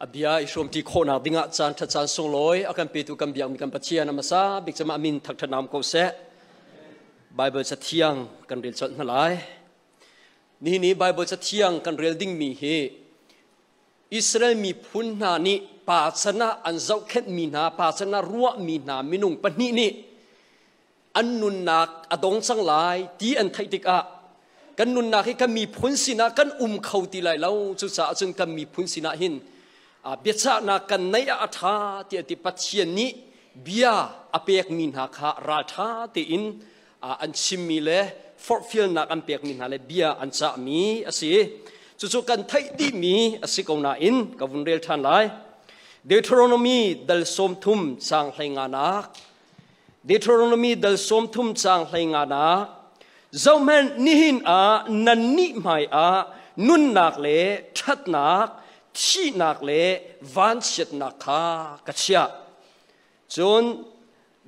A bia i hrawmṭi khawhnak dingah caan ṭha caan sunglawi a kan petu kan biakmi kan Pathian a hmasa bik cem ah min thangṭhat naam ko seh. Bible cathiang kan rel colh hna lai. Nihin i Bible cathiang kan rel dingmi hi Israel miphun hna nih pa chan ah an zohkhenhmi hna, pa chan ah ruahmi hna minung pahnih nih an nunnak a dong cang lai ti an theih tikah kan nunnak hi kan miphun sinah kan um kho ti lai lo. Cucaah cun kan miphun sinah hin biachahnak kan neih ah a ṭha tiah ti Pathian nih bia a pekmi hna kha ralṭha tein an chimmi le forhfialnak an pekmi hna le bia an cahmi a si. Cucu kan theih dihmi a si ko nain ka vun rel ṭhan lai. Deuteronomy dal 30 caang 15nak. Deuteronomy dal 30 caang 15nak. Zohhmanh, nihin ah nannih hmai ah nunnak le ṭhatnak, thihnak le vanchiatnak kha ka chiah. Cun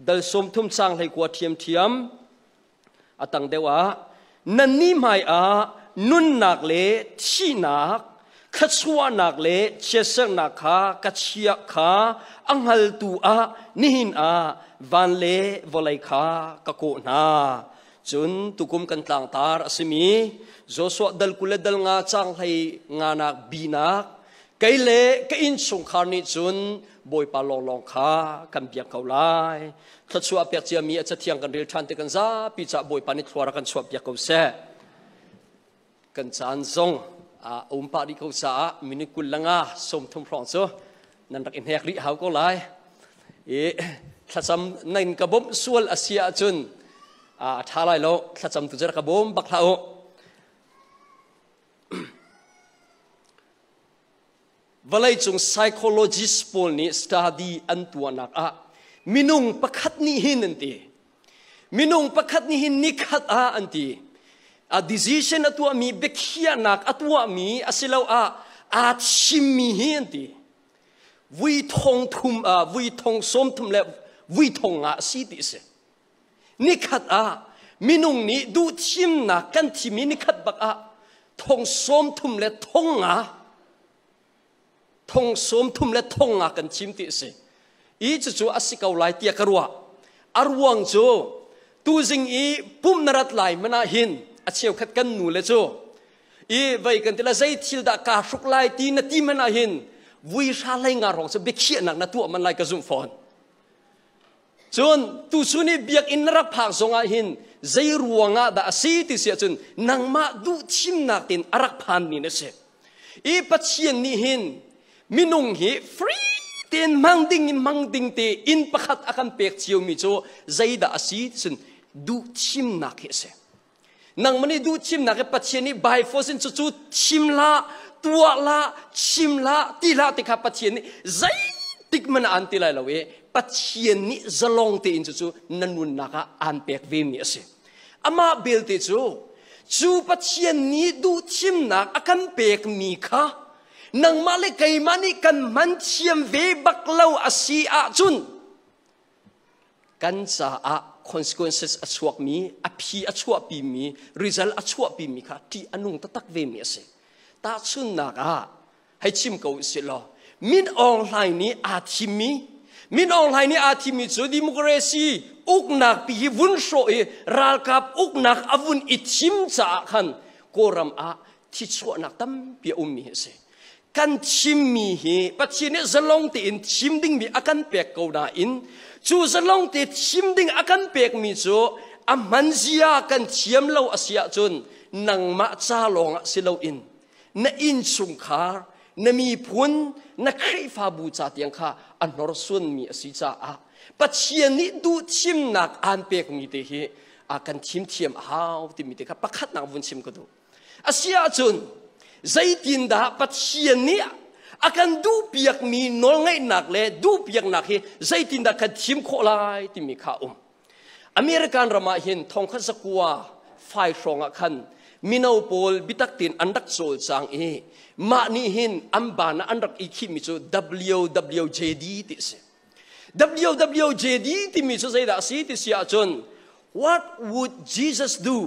dal 30 caang 19 ṭhiamṭhiam a tang deuh ah nannih hmai ah nunnak le thihnak, thluachuahnak le chiatsernak kha ka chiah kha a hngaltu ah nihin ah van le vawlei kha ka kawh hna. Cun tukum kan tlangtar a simi Joshua dal 20 le dal 5 caang 15nak binak kei le ka innchungkhar nih cun Bawipa lawnglawng kha kan biak ko lai. Thluachuah pek ciami a cathiang kan rel ṭhan te kan zapi caah Bawipa nih thlua rak kan chuah piak ko seh. Kan caan zong a um pah rih ko caah minute 25 30 hrawng cu nan rak i hnek rih hau ko lai. I thlacam nan ka bawmh sual a si ahcun a ṭha lai lo. Thlacam tu cu rak ka bawm bak hlah u. Vawleicung psychologist pawl nih study an tuahnak ah minung pakhat nih hin an ti. Minung pakhat nih hin nikhat ah an ti. A decision a tuahmi, biakhiahnak a tuahmi asiloah aa chimmi hi an ti. Vui thong thum, vui thong 30 le vui thong nga a si ti a si. Nikhat ah minung nih duhthimnak kan thim i nikhat bak ah thong 30 le thong nga, thong 30 le thong nga kan thim ti a si. I cucu a si ko lai tiah ka ruah. A ruang cu tuzing i pum na rat lai mana hin a cheukhat kan nu le cu i vei kan ti la zei thil dah kaa hruk lai ti na ti man ah hin vui hra hlei nga rong cu biakhiahnak na tuah man lai ka zumh fawn. Cun tuchun i biakinn na rak phak zongah hin zei ruangah dah a si ti si ahcun nangmah duh thimnak tein a rak phanmi na si. I Pathian nih hin minung hi free tein hmang ding in hmang ding te inn pakhat a kan pek ciomi cu zeidah a si ti cun duh thimnak hi a si. Nangmah nih duh thimnak hi Pathian nih by force in cucu thim hlah, tuah hlah, chim hlah, ti hlah ti kha Pathian nih zeitik hmanh ah an ti lai lo i Pathian nih zalong tein cucu na nunnak ah aan pek ve mi a si. Amah belte cu cu Pathian nih duh thimnak a kan pek mi kha nangmah le keimah nih kan hman thiam ve bak lo a si ahcun kan caah consequences a chuakmi, a phi a chuahpimi, result a chuahpimi kha ṭih a nung taktak vemi a si. Tahchunhnak ah hei chim ko usih law Min Aung Hlaing nih aa thimmi Min Aung Hlaing nih aa thimmi cu democracy uknak pi hi vun hrawh i ralkap uknak a vun i thim caah khan Kawlram ah thichuahnak tampi a ummi hi a si. Kan chimmi hi Pathian nih zalong tein chim dingmi a kan pek ko nain cu zalong te chim ding a kan pekmi cu a hmanzia kan thiam lo a si ahcun nangmah ca lawngah si loin na innchungkhar, na miphun, na Khrihfabu ca tiang kha a hnorsuanmi a si caah Pathian nih duhthimnak aan pekmi te hi a kan thim thiam a hau timi te kha pakhatnak vun chim ka duh. A si ahcun zeitindah Pathian nih a kan duhpiakmi nawlngeihnak le duhpiaknak hi zeitindah kan thim khawh lai timi kha a um. American ram ah hin 1905 hrawng ah khan mino pawl biatak tein an rak cawlcang i mah nih hin an ban ah an rak i khihmi cu WWJD ti a si. WWJD timi cu zeidah a si ti si ahcun what would Jesus do?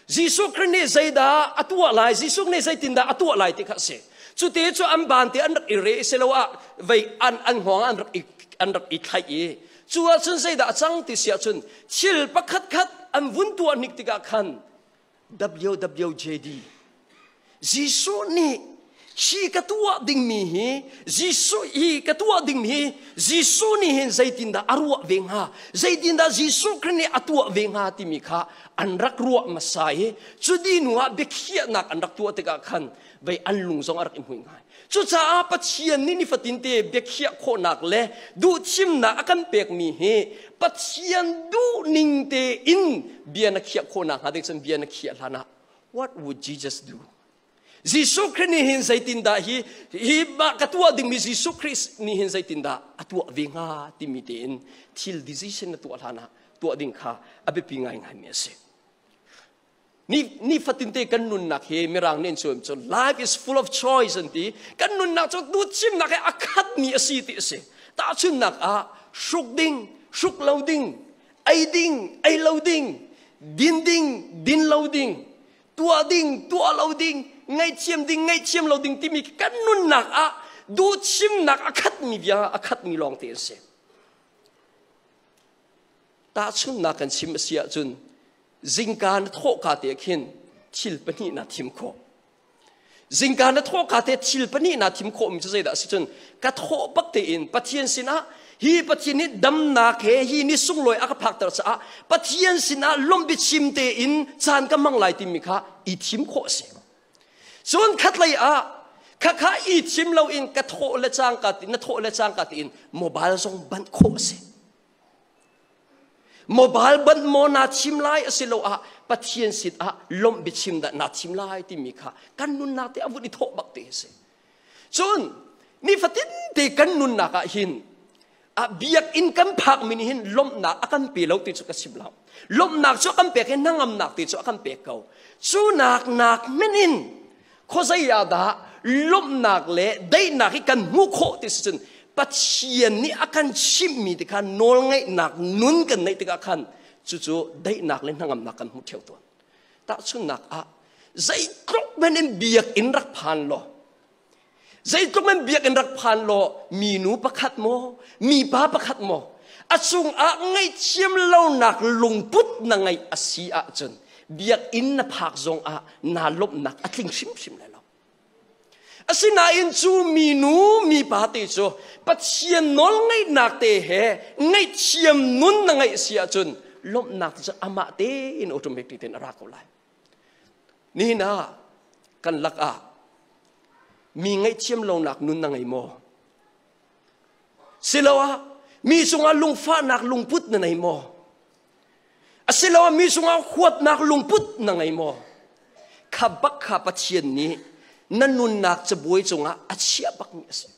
Jesuh Khrih nih zeidah a tuah lai? Jesuh nih zeitindah a tuah lai ti kha a si. Cu te cu an ban te an rak i re silo ah vei an an hngawng an rak i an rak i thlaih i cu ahcun zeidah a cang ti si ahcun thil pakhat khat an vun tuah hnik tikah khan WWJD Jesuh nih hi ka tuah dingmi hi Jesuh hi ka tuah dingmi hi Jesuh nih hin zeitindah a ruah ve hnga zeitindah Jesuh Khrih nih a tuah ve hnga timi kha an rak ruah hmasa i cu di hnu ah biakhiahnak an rak tuah tikah khan vei an lung zong a rak i hmuih ngai. Cucaah Pathian nih nifatin te biakhiah khawhnak le duhthimnak a kan pekmi hi Pathian duhning tein bia na khiah khawhnak hnga ding cun bia na khiah hlan ah what would Jesus do? Jesuh Khrih nih hin zeitindah hi hi mah ka tuah dingmi Jesuh Khrih nih hin zeitindah a tuah ve hnga timi tein thil decision na tuah hlan ah tuah ding kha a biapi ngaingaimi a si. Ni, ni fatinte kan nunnak hi mirang nih an cuam cu life is full of choice an ti. Kan nunnak cu duhchimnak he a khatmi a si ti a si. Tahchunhnak ah hruk ding, hruk lo ding, ei ding, ei lo ding, din ding, din lo ding, tuah ding, tuah lo ding, ngaihthiam ding, ngaihthiam lo ding timi kan nunnak ah duhchimnak a khatmi bia a khatmi lawng te an si. Tahchunhnak kan chim a si ahcun zingka na thawhka te khin thil pahnih na thim khawh. Zingka na thawhka te thil pahnih na thim khawh mi cu zeidah a si cun ka thawh bak tein Pathian sinah hi Pathian nih damnak he hi ni sunglawi a ka phakter caah Pathian sinah lawmh biachim tein caan ka hmang lai timi kha i thim khawh a si. Cun khatlei ah khakha i thim loin ka thawh le cangka na thawh le cangka tiin mobile zong banh khawh a si. Mobile banh maw naa chim lai asiloah Pathian sin ah lawmh biachim dah naa chim lai timi kha kan nunnak te a vun i thawh bak te a si. Cun nifatin te kan nunnak ah hin a biakinn kan phakmi nih hin lawmhnak a kan pe lo ti cu ka chim lo. Lawmhnak cu a kan pek i hnangamnak ti cu a kan pek ko. Cu nak nak men in khuazei ah dah lawmhnak le daihnak hi kan hmuh khawh ti si cun Pathian nih a kan chimhmi ti kha nawlngaihnak nun kan neih tikah khan cucu daihnak le hnangamnak kan hmuh ṭheo tawn. Tahchunhnak ah zeitluk hmanh in biakinn rak phan law zeitluk in biakinn rak phan law minu pakhat maw mipa pakhat maw a cungah ngaihthiam lonak lungput na ngeih a si ahcun biakinn na phak zongah naa lawmhnak a tling hrimhrim lai lo. Asinain cu minu mipa te cu Pathian nawlngeihnak te he ngaihthiam nun na ngeih si ahcun lawmhnak cu amah tein automatic tein a ra ko lai. Nihin ah kan lakah mi ngaihthiam lonak nun na ngei maw? Siloah mi cungah lungfahnak lungput na nei maw? Asiloah mi cungah huatnak lungput na ngei maw? Kha bak kha Pathian nih na nunnak cabuai cungah a chiah bakmi a si.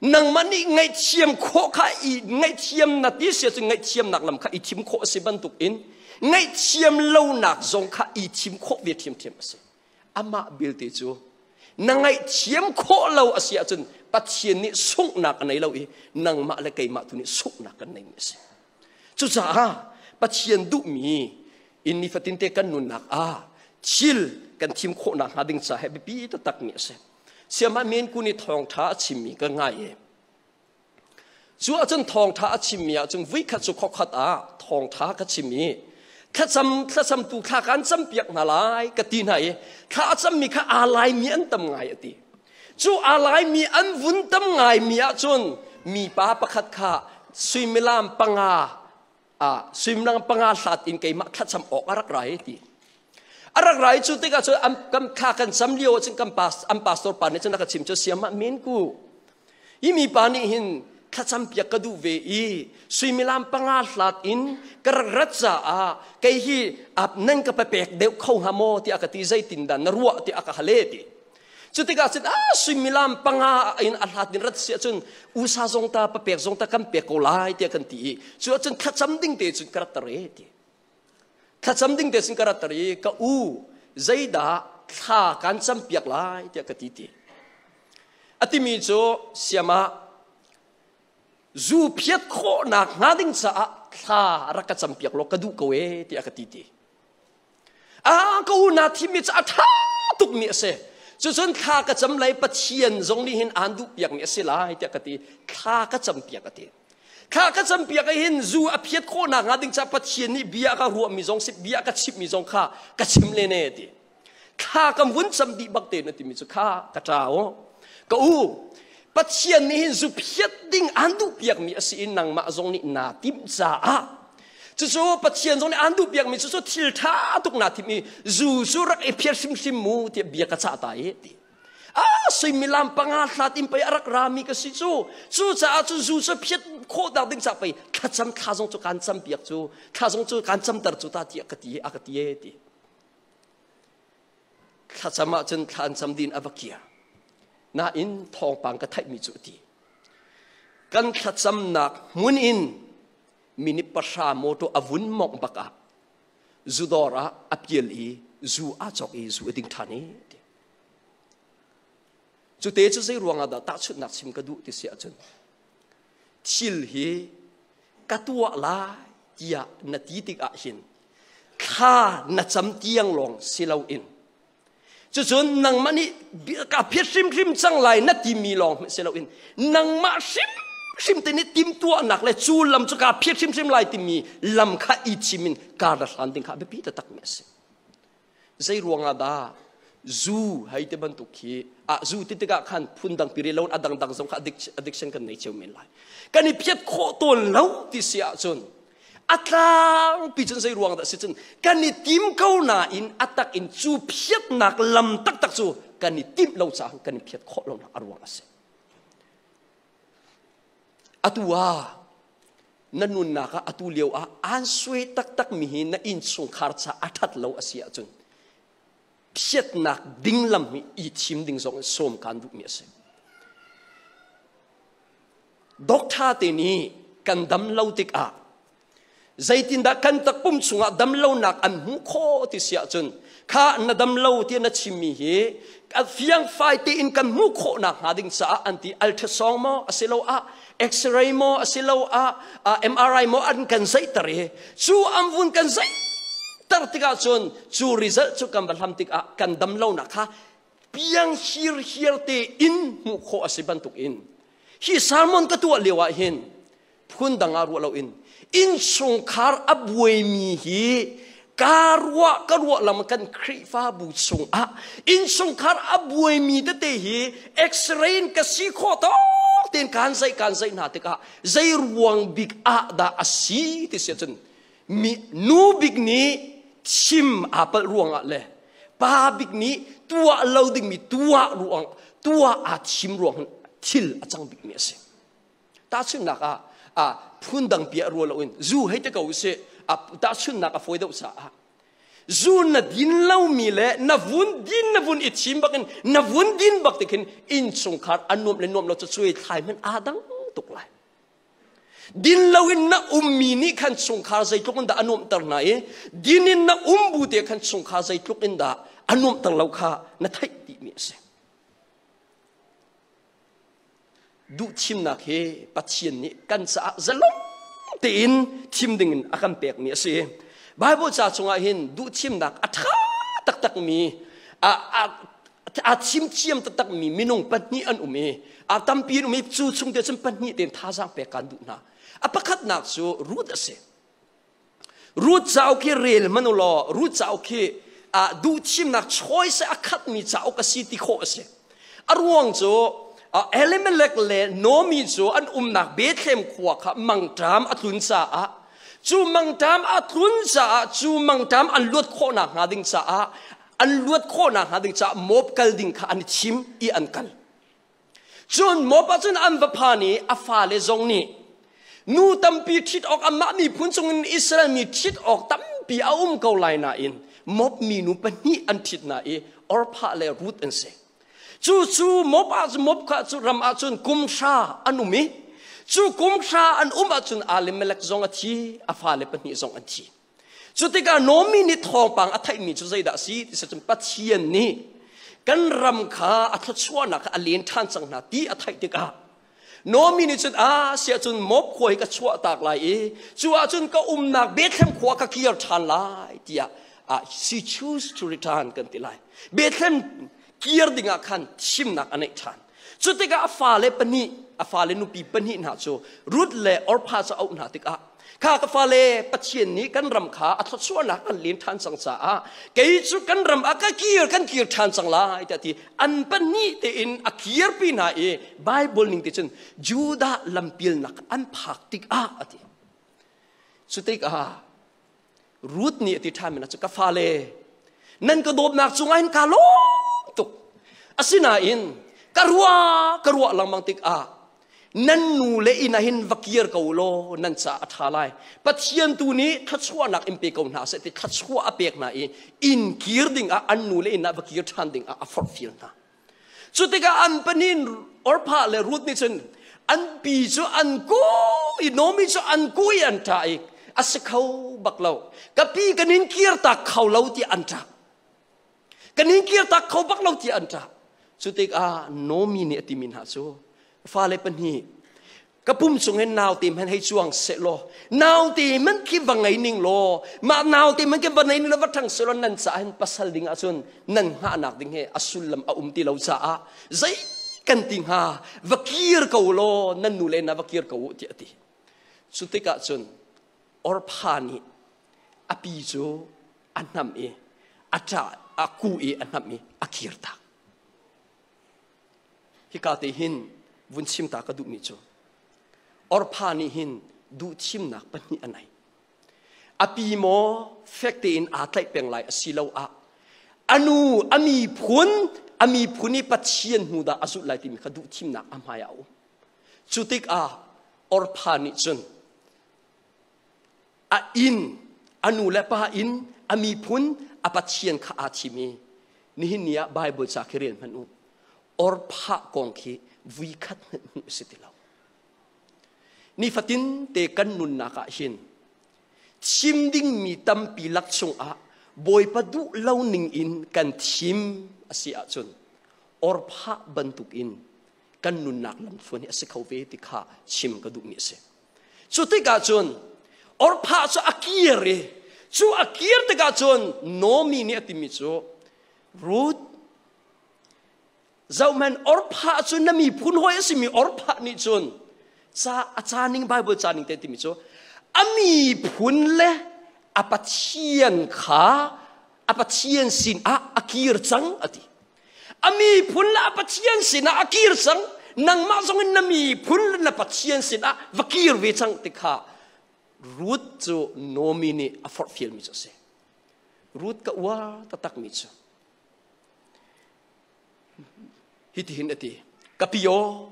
Nangmah nih ngaihthiam khawh kha i ngaihthiam na ti si ahcun ngaihthiamnak lam kha i thim khawh a si bantukin ngaihthiam lonak zong kha i thim khawh ve ṭhiamṭhiam a si. Amah belte cu na ngaihthiam khawh lo a si ahcun Pathian nih sunghnak a nei lo i nangmah le keimah tu nih sunghnak kan neimi a si. Cucaah Pathian duhmi in nifatinte kan nunnak ah thil kan thim khawhnak hnga ding ca he biapi taktakmi a si. Siamah men ku nih thawngṭha a chimmi ka ngai i cu ahcun thawngṭha a chimmi ahcun vuikhat cu khuakhat ah thawngṭha ka chim i thlacam thlacamtu thla kan campiak hna lai ka ti hna i thla a cammi kha aa laimi an tam ngai a ti. Cu aa laimi an vun tam ngaimi ahcun mipa pakhat kha suimilam panga ah suimilam panga hlat in keimah thlacam awk a rak ra i ti. A rak ra i cu tikah cun an kan thla kan cam lio ahcun kan pas an pastor pa nih cun a ka chim cu siamah men ku hi mipa nih hin thlacam piak ka duh ve i suimilam panga hlat in ka rak rat caah kei hi ap nan ka papek deuh kho hnga maw tiah ka ti zeitin dah na ruah tiah a ka hale ti Cu tikah cun a suimilam panga in a hlat in rat si ahcun usa zong ta papek zong ta kan pek ko lai tiah kan ti i cu ahcun thlacam ding te cun ka rat tar e ti. Thlacam ding te cun ka rat tar i ka u zeidah thla kan cam piak lai tiah ka ti ti. A timi cu siama zu phiat khawhnak hnga ding caah thla rak ka cam piak law ka duh ko e tiah ka ti ti. A ka u na thimmi cu a ṭha tukmi a si. Cucun thla ka cam lai, Pathian zong nih hin aan duh piak mi a si lai tiah ka ti. Thla ka cam piak a ti. Thla ka cam piak ah hin zu a phiat khawh nak hnga ding ca Pathian nih bia ka ruah mi zong si, bia ka chimh mi zong kha ka chim le ne ti. Thla ka vun cam dih bak te na timi cu kha ka ṭa o. Ka u, Pathian nih hin zu phiat ding aan duh piak mi a si in nangmah zong nih naa timh caah cucu Pathian zong nih aan duh piak mi cucu thil ṭha tuk naa timh i zu cu rak i phiat hrimhrim mu tiah bia ka cah ta i ti. Ah, suimilam panga hlat in pei a rak rami ka si cu. Cucaah cu zu cu phiat khawh dak ding ca pei thlacam thla zong cu kaan cam piak cu, thla zong cu kaan camter cu ta tiah ka ti a ka ti e ti. Thlacam ahcun thla an cam din a va kir. Nain thawngpang ka theihmi cu a ti. Kan thlacamnak hmun in minute 3 motor a vun mongh bak ah zudawr ah a pial i zu aa cawk i zu a ding ṭhan i ti. Cute cu zei ruangah dah tahchunhnak chim ka duh ti si ahcun thil hi ka tuah lai tiah na ti tikah hin thla na cam tiang lawng si loin cucun nangmah nih ka phiat hrimhrim cang lai na timi lawng si loin nangmah hrimhrim te nih timtuahnak le cu lam cu ka phiat hrimhrim lai timi lam kha i chim in kar na hlan ding kha a biapi taktak mi a si. Zei ruangah dah zu hei ti bantuk khi ah zu ti tikah khan phun dang piri lo a dangdang zong kha addiction kan nei cio men lai. Kan i phiat khawh tawn lo ti si ahcun a tlangpi cun zei ruang dah si cun kan i tim ko nain a tak in cu phiatnak lam taktak cu kan i timh lo caah kan i phiat khawh lonak a ruang a si. Atu ah na nunnak ah atu lio ah aan suai taktak mi hi na innchungkhar ca a ṭhat lo a si ahcun phiatnak ding lam hi i thim ding zong in sawm kaan duhmi a si. Doctor te nih kan dam lo tikah zeitindah kan takpum chungah damlonak an hmuh khawh ti si ahcun kha na damlo tiah na chimmi hi fiangfai tein kan hmuh khawhnak hnga ding caah an ti ultrasound maw asiloah x-ray maw asiloah MRI maw an kan zeihter i cu an vun kan zeihter tikah cun cu result cu kan va hlam tikah kan damlonak kha piang hirhiar tein hmuh khawh a si bantukin hi sermon ka tuah lio ah hin phundang ah ruah loin innchungkhar a buaimi hi ka ruah ka ruah lam kan Khrihfabu chungah innchungkhar a buaimi tete hi x-ray in ka si khawh tawk tein kaan zeih kaan zeih hna tikah zei ruang bik ah dah a si ti si ahcun mi nu bik nih chim aa palh ruangah le pa bik nih tuah lo dingmi tuah ruang tuah aa thim ruang thil a cang bikmi a si. Tahchunhnak ah phundang pi ah ruah loin zu hei ti ko usih, tahchunhnak a fawi deuh caah zu na din lomi le na vun din na vun i thim bakin na vun din bak ti khin innchungkhar a nuam le nuam lo cu cuai thlai hmanh aa dang tuk lai. Din loin na ummi nih khan chungkhar zeitluk in dah a nuamhter hna i din in na um bu te khan chungkhar zeitluk in dah a nuamhter lo kha na theih dihmi a si. Duhthimnak hi Pathian nih kan caah zalong tein thim dingin a kan pekmi a si. Bible ca chungah hin duhthimnak a ṭha taktakmi a thim thiam taktakmi minung pahnih an um i a tampi an um i cu chung te cun pahnih tein thazaang pek kan duh hna. A pakhatnak cu Ruth a si. Ruth cauk hi rel hmanh u law Ruth cauk hi duhthimnak choice a khatmi cauk a si ti khawh a si. A ruang cu Elimelech le Naomi cu an umnak Bethlehem khua kha mangṭam a tlun caah cu mangṭam a tlun caah cu mangṭam an luat khawhnak hnga ding caah an luat khawhnak hnga ding caah Moab kal ding kha an i thim i an kal. Cun Moab ah cun an va phan i a fale zong nih nu tampi ṭhit awk anmah miphun chungin Israel mi ṭhit awk tampi a um ko lai nain Moab minu pahnih an ṭhit hna i Orphah le Ruth an si. Cu cu Moab ah Moab kha cu ram ah cun kum hra an um i cu kum hra an um ahcun Elimelech zong a thi, a fale pahnih zong an thi. Cu tikah Naomi nih thawngpang a theihmi cu zeidah a si ti cun Pathian nih kan ram kha a thluachuahnak kha a len ṭhan cang hna ti a theih tikah Naomi nih cun a siah cun Moab khua hi ka chuah tak lai i cu ahcun ka umnak Bethlehem khua ka kir ṭhan lai tiah she choose to return kan ti lai. Bethlehem kir dingah khan thimnak a neih ṭhan. Cu tikah a fale pahnih, a fale nupi pahnih hna cu Ruth le Orpah cu a auh hna tikah kha ka fale Pathian nih kan ram kha a thluachuahnak an len ṭhan cang caah kei cu kan ram ah ka kir kan kir ṭhan cang lai tiah ti an pahnih tein a kirpi hna i Bible ning te cun Judah lampialnak an phak tikah a ti. Cu tikah Ruth nih a ti ṭhanmi cu ka fale nan ka dawtnak cungah hin kaa lawm tuk. Asinain ka ruah ka ruah lengmang tikah nan nu le inn ah hin va kir ko law nan caah a ṭha lai. Pathian tu nih thluachuahnak in pe ko hna seh ti thluachuah a pek hna i inn kir dingah an nu le inn ah va kir ṭhan dingah a forhfial hna. Cu tikah an panin Orpah le Ruth nih cun an pi cu an ku i Naomi cu an ku i an ṭah i a si kho bak lo. Ka pi kan in kirtak kho lo tiah an ṭah. Kan in kirtak kho bak lo tiah an ṭah. Cu tikah Naomi nih a timi hna cu fale pahnih ka pum chung hin naute hmanh hei cuang seh law naute hmanh khi va ngei ning law mah naute hmanh khi va nei ning law va ṭhang seh law nan caah hin pasal ding ahcun nan hngahnak ding he a sullam a um ti lo caah zei kan ti hnga va kir ko law nan nu le na va kir ko u tiah a ti cu tikah cun Orpha nih a pi cu a hnamh i a ṭah a ku i a hnamh i a kir tak Hika te hin vun chim ta ka duhmi cu Orpha nih hin duhthimnak pahnih a nei. A pi maw fek tein aa tlaih peng lai asiloah a nu a miphun a miphun i Pathian hnu dah a zulh lai timi kha duhthimnak a hmai ah a um. Cu tikah Orpha nih cun a inn a nu le pa inn a miphun a pathian kha aa thim i nihin ni ah Bible ca khi rel hmanh u orphah kong khi vui khat hmanh hmuh a si ti lo nifatin te kan nunnak ah hin thim dingmi tampi lak chungah Bawipa duh lo ning in kan thim a si ahcun orphah bantuk in kan nunnak lamthluan hi a si kho ve ti kha chim ka duhmi a si. Cu tikah cun Orphah cu a kir i cu a kir tikah cun Naomi nih a timi cu Ruth zohhmanh Orphah cu na miphun hawi a simi Orphah nih cun ca a ca ning Bible ca ning te timi cu a miphun le a Pathian kha a Pathian sin ah a kir cang a ti. A miphun le a Pathian sinah a kir cang. Nangmah zong in na miphun le na Pathian sinah va kir ve cang ti kha Ruth cu Naomi nih a forhfialmi cu a si. Ruth ka uar taktakmi cu hitihin a ti ka pi aw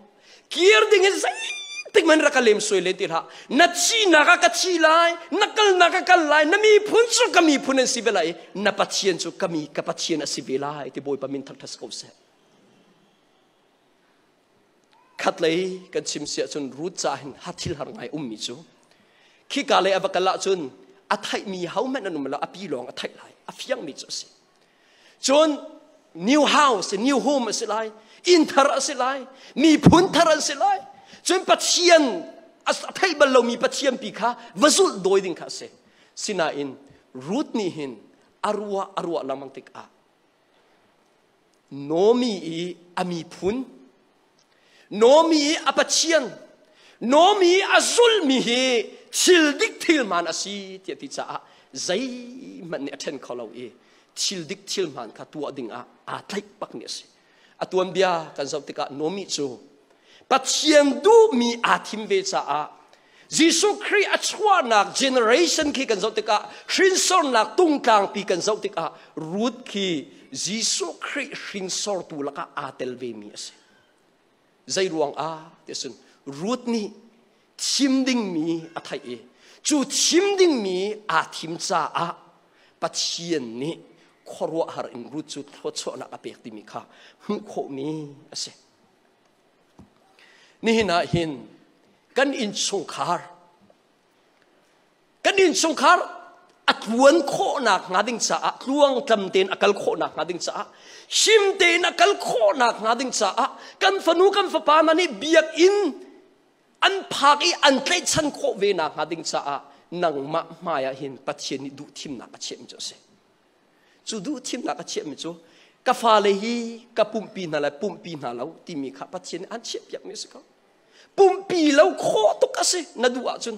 kir ding in zeitik man rak ka lem suai len ti hlah na thi nak ah ka thi lai na kalnak ah kal lai na miphun cu ka miphun an si ve lai na pathian cu ka mi ka pathian a si ve lai ti bawipa min thangṭhat ko seh khatlei kan chim si ahcun Ruth ca hin hathil har ngai ummi cu khika lei a va kal ahcun a theihmi hohmanh an um lo a pi lawng a theih lai a fiangmi cu a si Cun new house, new home a si lai, inn thar a si lai, miphun thar an si lai. Cun Pathian a theih bal lomi Pathian pi kha va zulh dawi ding kha a si. Sinain Ruth nih hin a ruah a ruah lengmang tikah Naomi i a miphun, Naomi i a Pathian, Naomi i a zulhmi hi thil dik thil hmaan a si tiah ti caah zeihmanh nih a ṭhen kho lo i thil dik thil hmaan kha tuah dingah aa tlaih bakmi a si. A tuanbia kan zoh tikah Naomi cu Pathian duhmi aa thim ve caah Jesuh Khrih a chuahnak generation khi kan zoh tikah hrinsornak tungtlangpi kan zoh tikah Ruth khi Jesuh Khrih hringsortu lakah aa tel vemi a si. Zei ruang ah ti cun Ruth nih thim dingmi a theih i cu thim dingmi aa thim caah Pathian nih khuaruahhar in Ruth cu thluachuahnak a pek timi kha hmuh khawhmi a si. Nihin ah hin kan innchungkhar kan innchungkhar a tluan khawhnak hnga ding caah tluangtlam tein a kal khawhnak hnga ding caah him tein a kal khawhnak hnga ding caah kan fanu kan fapa hna nih biakinn an phak i an tlaihchan khawh ve nak hnga ding caah nangmah hmai ah hin Pathian nih duhthimnak a chiahmi cu a si. Cu duhthimnak a chiahmi cu Ka fale hi ka pumhpi hna lai, pumhpi hna lo timi kha Pathian nih an chiahpiakmi a si ko. Pumhpi lo khawh tuk a si na duh ahcun.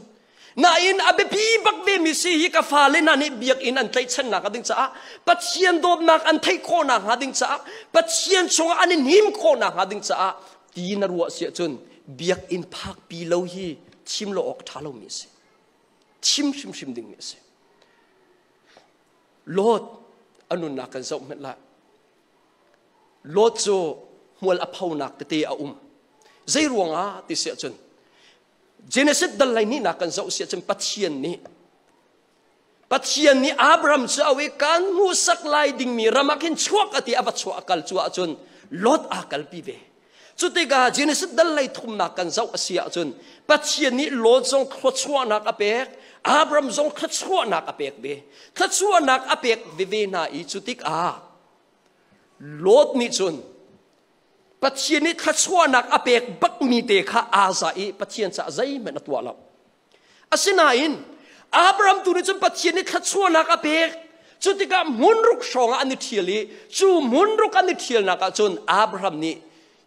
Nain a biapi bak vemi si hi ka fale hna nih biakinn an tlaihchannak a ding caah Pathian dawtnak an theih khawhnak hnga ding caah Pathian chungah an i hnim khawhnak hnga ding caah ti na ruah si ahcun biakinn phakpi lo hi chim lo awk ṭha lomi a si. Chim hrimhrim dingmi a si. Lot a nunnak kan zoh hmanh lai. Lot cu hmual a phonak tete a um. Zei ruangah ti si ahcun Genesis dal lei nihnak kan zoh si ahcun Pathian nih Pathian nih Abraham cu a kan hmuhsak lai dingmi ram ah khin chuak a ti a va chuah a kal cu ahcun Lot aa kalpi ve. Cu tikah Genesis dal lei thumnak kan zoh a si ahcun Pathian nih Lot zong thluachuahnak a pek, Abraham zong thluachuahnak a pek ve. Thluachuahnak a pek veve hna i cu tikah Lot nih cun Pathian nih thluachuahnak a pek bakmi te kha aa za i Pathian caah zeihmanh a tuah lo. Asinain Abraham tu nih cun Pathian nih thluachuahnak a pek. Cu tikah hmunruk hrawng ah an i ṭhial i cu hmunruk an i ṭhialnak ah cun Abraham nih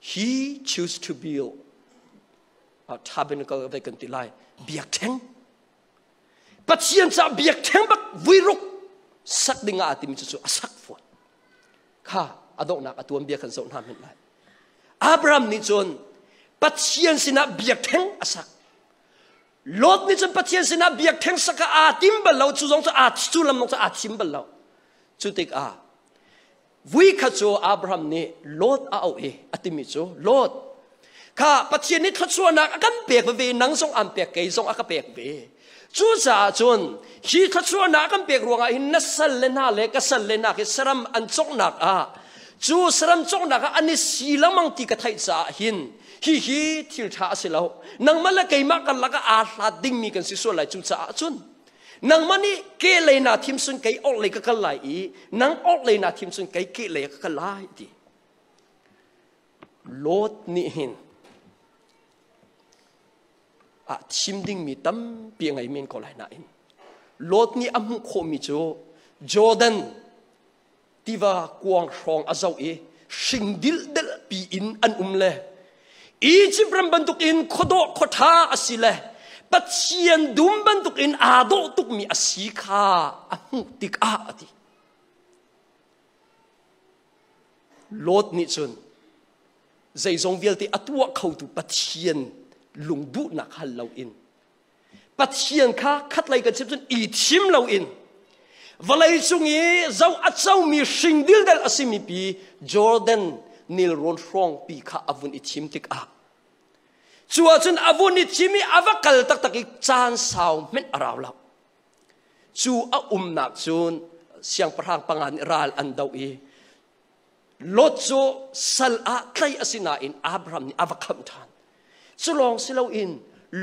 he choose to build a tabernacle vai kan ti lai biakṭheng Pathian caah biakṭheng bak vuiruk sak ding ah aa timi cu a sak fawn. Kha a donghnak a tuanbia kan zoh hna hmanh lai. Abraham nih cun Pathian sinah biakṭheng a sak. Lot nih cun Pathian sinah biakṭheng sak ah aa tim bal lo, cu zong cu aa cu lam zong cu aa thim bal lo. Cu tikah vui kha cu Abraham nih Lot a auh i a timi cu Lot kha Pathian nih thluachuahnak a kan pek veve nang zong aan pek kei zong a ka pek ve Cucaah cun hi thluachuahnak kan pek ruangah hin na sal le hna le ka sal le hna khi saram an conghnak ah cu saram conghnak ah an i si lengmang ti ka theih caah hin hihi thil ṭha a si lo. Nangmah le keimah karlak ah aa hlat dingmi kan si sual lai. Cucaah cun nangmah nih ke lei naa thim cun kei orhlei ka kal lai i nang orhlei naa thim cun kei ke lei ka kal lai ti. Lot nih hin ah thim dingmi tampi a ngei men ko lai nain Lot nih a hmuh khawhmi cu Jordan tiva kuang hrawng a zoh i hring dildel pi in an um le Egypt ram bantukin khuadawh khuaṭha a si le Pathian dum bantukin aa dawh tukmi a si kha a hmuh tikah a ti. Lot nih cun zeizong vialte a tuah khotu Pathian lungduhnak hal loin Pathian kha khatlei kan chim cun i thim loin vawlei cung i zo a comi hring dildel a simi pi Jordan nilrawn hrawng pi kha a vun i thim tikah cu ahcun a vun i thim i a va kal taktak i caan sau hmenh a rau lo. Cu a umnak cun siangpahrang panga nih ral an doh i Lot cu sal ah tlaih a si nain Abraham nih a va khamh ṭhan. Cu lawng si loin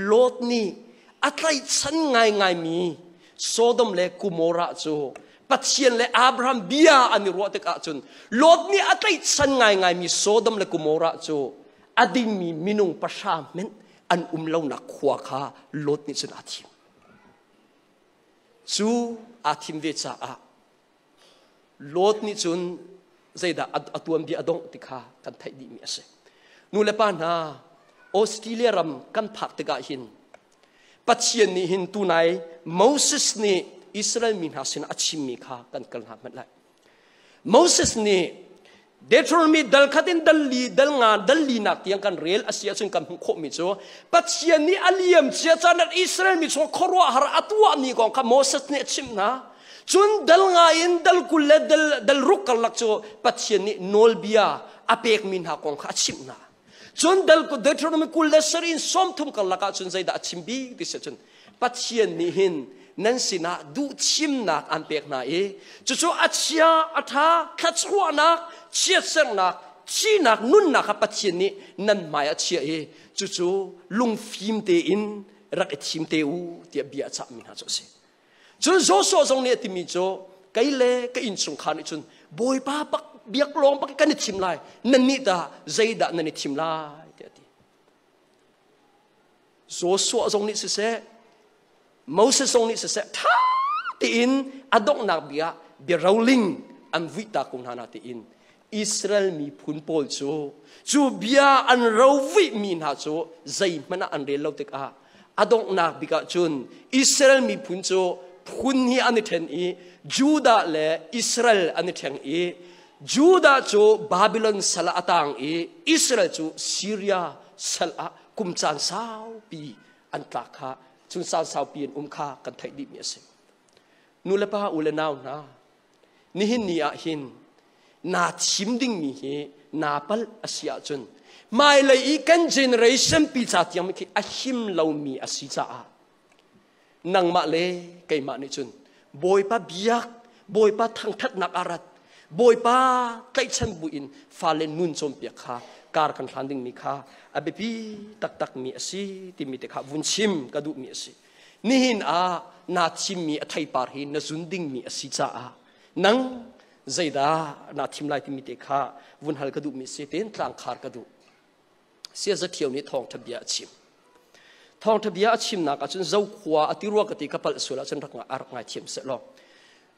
Lot nih a tlaihchan ngaingaimi Sodom le Gomorrah cu Pathian le Abraham bia an i ruah tikah cun Lot nih a tlaihchan ngaingaimi Sodom le Gomorrah cu a dingmi minung pahra hmanh an um lonak khua kha Lot nih cun aa thim. Cu aa thim ve caah Lot nih cun zeidah a tuanbia a dongh ti kha kan theih dihmi a si. Nu le pa hna, Australia ram kan phak tikah hin Pathian nih hin tunai Moses nih Israel mi hna sinah a chimmi kha kan kal hna hmanh lai. Moses nih Deuteronomy dal khat in dal li dal nga dal li nak tiang kan rel a si ahcun kan hmuh khawhmi cu Pathian nih a liam cia caan ah Israel mi chung khuaruahhar a tuahmi kong kha Moses nih a chimh hna. Cun dal nga in dal 20 le dal, dal ruk karlak cu Pathian nih nawlbia a pekmi hna kong kha a chimh hna. Cun dal Deuteronomy 20 le sarih in 30 karlak ah cun zeidah a chim bik ti si cun Pathian nih hin nan sinah duhthimnak an pek hna i cucu a chia a ṭha thluachuahnak chiatsernak thihnak nunnak kha Pathian nih nan hmai a chiah i cucu lungfim tein rak i thim te u tiah bia a cahmi hna cu a si. Cun Joshua zong nih a timi cu kei le ka innchungkhar nih cun Bawipa bak biak lawng bak kan i thim lai nannih tah zeidah nan i thim lai tiah a ti. Joshua zong nih siseh Moses zong nih siseh ṭha tein a donghnak bia bia roling an vuih ta ko hna na tiin. Israel miphun pawl cu cu bia an rovihmi hna cu zeihmanh ah an rel lo tikah a donghnak bik ah cun Israel miphun cu phun hi an i ṭhen i Judah le Israel an i ṭheng i Judah cu Babylon sal ah a tang i Israel cu Syria sal ah kum caan saupi an tlak kha cun caan saupi an um kha kan theih dihmi a si. Nu le pa u le nau hna nihin ni ah hin naa thim dingmi hi naa palh a si ahcun hmailei i kan generation pi ca tiang khi a him lomi a si caah nangmah le keimah nih cun Bawipa biak Bawipa thangthatnak a rat Bawipa tlaihchan buin fale nun cawnpiak kha kar kan hlan dingmi kha a biapi taktakmi a si timi te kha vun chim ka duhmi a si. Nihin ah naa thimmi a theipar hi na zun dingmi a si caah nang zeidah naa thim lai timi te kha vun hal ka duhmi si tein tlangkhar ka duh. Siaza Ṭhio nih thawngṭha bia a chim. Thawngṭha bia a chimnak ahcun Zokhua a ti rua ka ti ka palh sual ahcun rak rak ngaithiam seh law.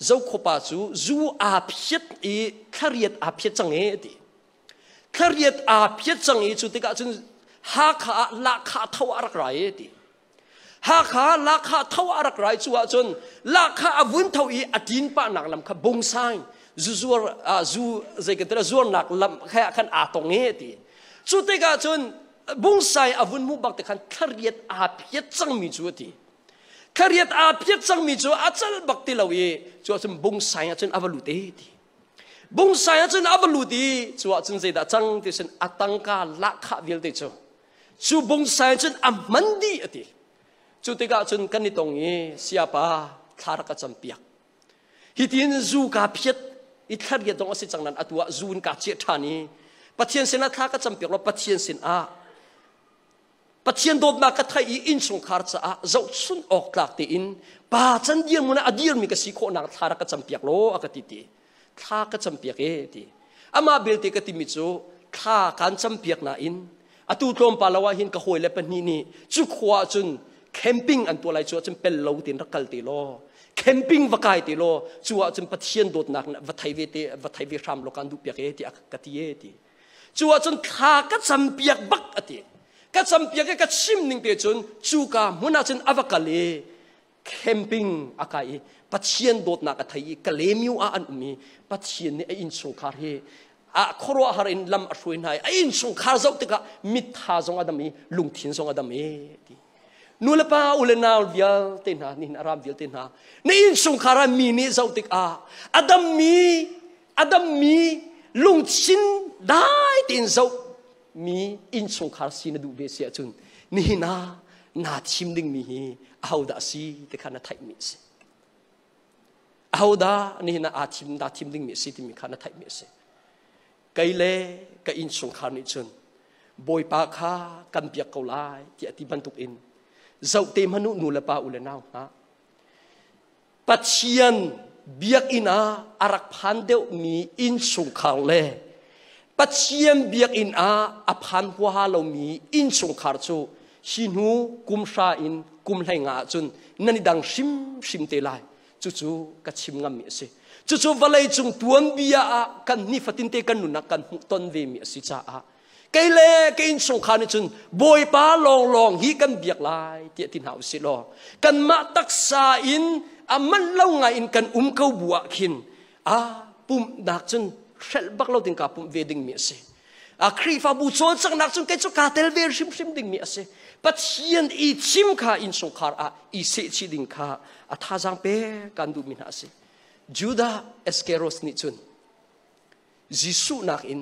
Zokhua pa cu zu aa phiat i thlariat aa phiat cang e a ti. Thlariat aa phiat cang i cu tikah cun Hakha ah lahkhah tho a rak rai e ti. Hakha lahkhah tho a rak rai cu ahcun lahkhah a vun tho i a ṭin pahnak lam kha bungsaing zuzuar zu zei kan tira zuarnak lam kha khan aa tong e ti. Cu tikah cun bungsai a vun hmuh bak te khan thlariat aa phiat cangmi cu a ti. Thlariat aa phiat cangmi cu a cal bak ti lo i cu ahcun bungsai ahcun a va lut e ti. Bungsai ahcun a va lut i cu ahcun zeidah cang ti sin a tangka lahkhah vialte cu cu bungsai cun a hman dih a ti. Cu tikah cun kan i tong i siapa thla rak ka campiak. Hitin zu ka phiat i thlariat dong a si cang nan atu ah zu in ka chiah ṭhan i Pathian sinah thla ka campiak law Pathian sinah Pathian dawtnak ka theih i innchungkhar caah zohchun awk tlak tein pa can dirhmun ah a dirmi ka si khawhnak thla rak ka campiak law a ka ti ti thla ka campiak e ti amah belte ka timi cu thla kan campiak nain atu tlawmpal lo ah hin ka hawi le pahnih nih cu khua ah cun camping an tuah lai cu ahcun pel lo tein rak kal te law camping va kai te law cu ahcun Pathian dawtnak va thei ve te va thei ve hram law kan duh piak e ti ka ti e ti Cu ahcun thla ka campiak bak a ti. Ka campiak i ka chim ning te cun cuka hmun ah cun a va kal i camping a kai i Pathian dawtnak a thei i Kalemiu ah an um i Pathian nih a innchungkhar hi a khuaruahhar in lam a hruai hna i a innchungkhar zoh tikah mittha zong a dam i lungthin zong a dam e ti. Nu le pa u le nau vialte hna nihin a ram vialte hna na innchungkhar ah mi nih zoh tikah a dammi a dammi lungthin dai tein zohmi innchungkhar si na duh ve si ahcun nihin ah naa thim dingmi hi ahodah a si ti kha na theihmi a si. Ahodah nihin ah aa thim daa thim dingmi a si timi kha na theihmi a si. Kei le ka innchungkhar nih cun Bawipa kha kan biak ko lai tiah ti bantuk in zoh te hmanh u nu le pa u le nau hna Pathian biakinn ah a rak phan deuhmi innchungkhar le Pathian biakinn ah a phan huaha lomi innchungkhar cu hi hnu kum hra in kum hlei nga ahcun nan i dang hrimhrim te lai. Cucu ka chim ngammi a si. Cucu vawleicung tuanbia ah kan nifatinte kan nunnak kan hmuhton vemi a si caah kei le ka innchungkhar nih cun Bawipa lawnglawng hi kan biak lai tiah ti hna usih law kanmah taksa in a manh lo ngai in kan um ko bu ah khin a pumhnak cun hrelh bak lo ding ka pumh ve dingmi a si. A Khrihfabu cawlcanghnak cun kei cu kaa tel ve hrimhrim dingmi a si. Pathian i chim kha innchungkhar ah i sehchih ding kha a thazaang pe kan duhmi hna a si. Judah Iscariot nih cun Jesuh nakin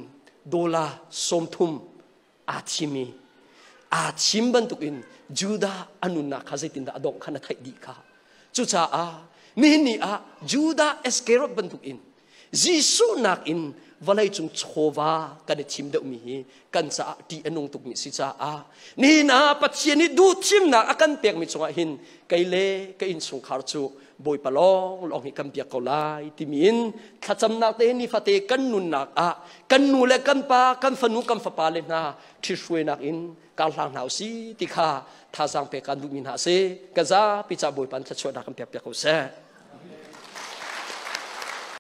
dollar 30 aa thim i aa thim bantukin Judah a nunnak kha zeitindah a dongh kha na theih dih kha. Cucaah nihin ni ah Judah Iscariot bantukin Jesuh nakin vawleicung chawva kan i thim deuhmi hi kan caah ṭih a nung tukmi si caah nihin ah Pathian nih duhthimnak a kan pekmi cungah hin kei le ka innchungkhar cu Bawipa lawnglawng hi kan biak ko lai timi in thlacamnak te nifate kan nunnak ah kan nu le kan pa kan fanu kan fapa le hna ṭhithruainak in kar hlang hna usih ti kha thazaang pek kan duhmi hna a si. Kan zapi ca Bawipa thluachuahnak kan pek piak ko seh.